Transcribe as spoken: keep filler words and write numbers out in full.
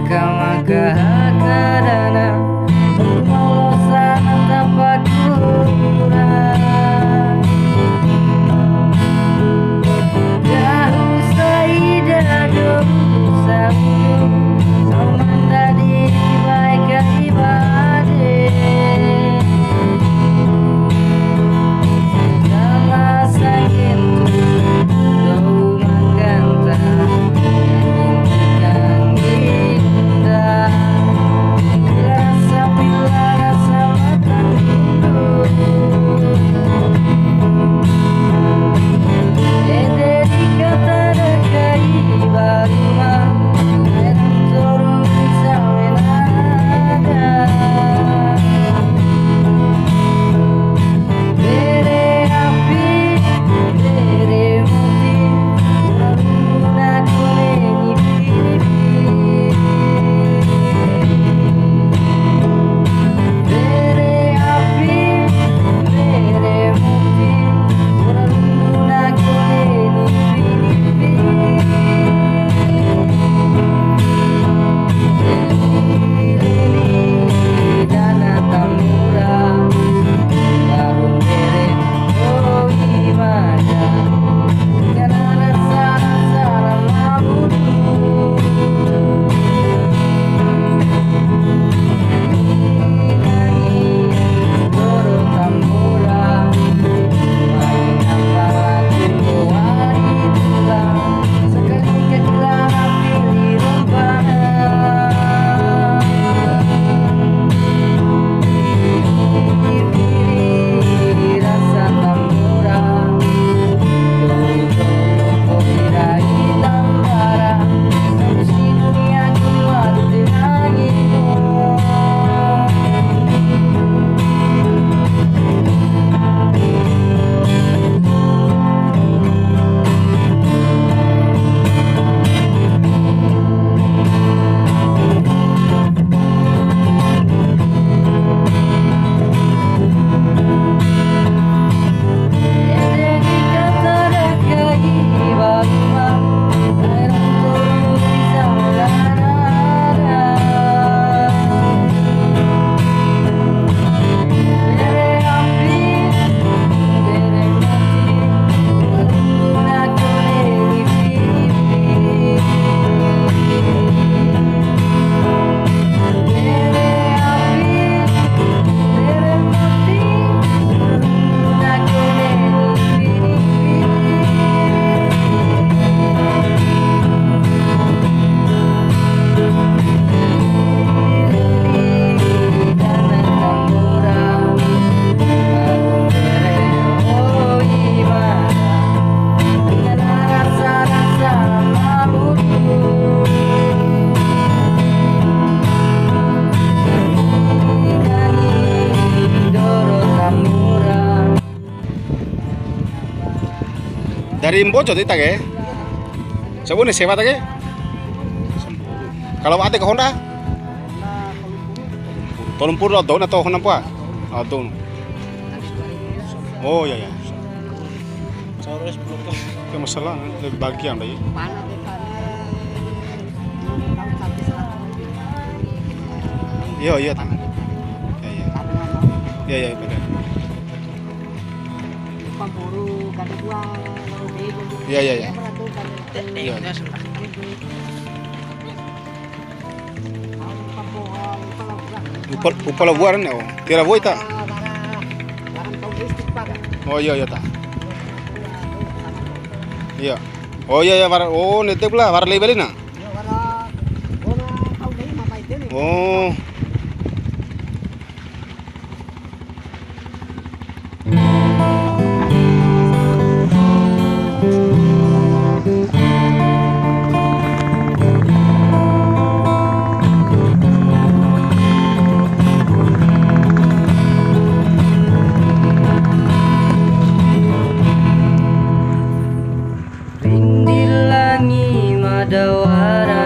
Kama kahakarana, umalosa na tapakura. Dahu saida dohu saudu, au mandadi bae kai bade. Sama sangentu dou maganta, nyanyi kangginda. Rasa pila rasa matang rindu. Ede di kata dakai baruma, ae toru bisa wenada. Bere api, bere moti, waruna kone nipi-nipi. Bere api, bere moti, waruna kone nipi-nipi. Dana tambura, baru bere oi mada. Dana rasa-rasa ramamu. Doro tambura, main apa lagu wari tulang. Sakali ke kilara pili rombana. Pili rasa tambura. Dou dou kopi rai tambara. Terus di dunia keluar dengan itu. Dari Mbojo ta ita ke? Sabune sewa ta ke? Kalau ade ke Honda? Tolu mpuru lao dou na to Honda mpoa? Lao dou. Oh, iya, iya. Ke masalah lebih bagian lagi. Iya, iya, ta. Iya, iya. Iya, iya, benar. Iya, iya, iya. Iya. Upa, upa la wua re, oh. Tiwara woi ta? Oh, iya, iya, ta. Iya. Oh, iya, iya, wara, oh, nete pula, wara lei wali na? Oh. Rindilangi madawara.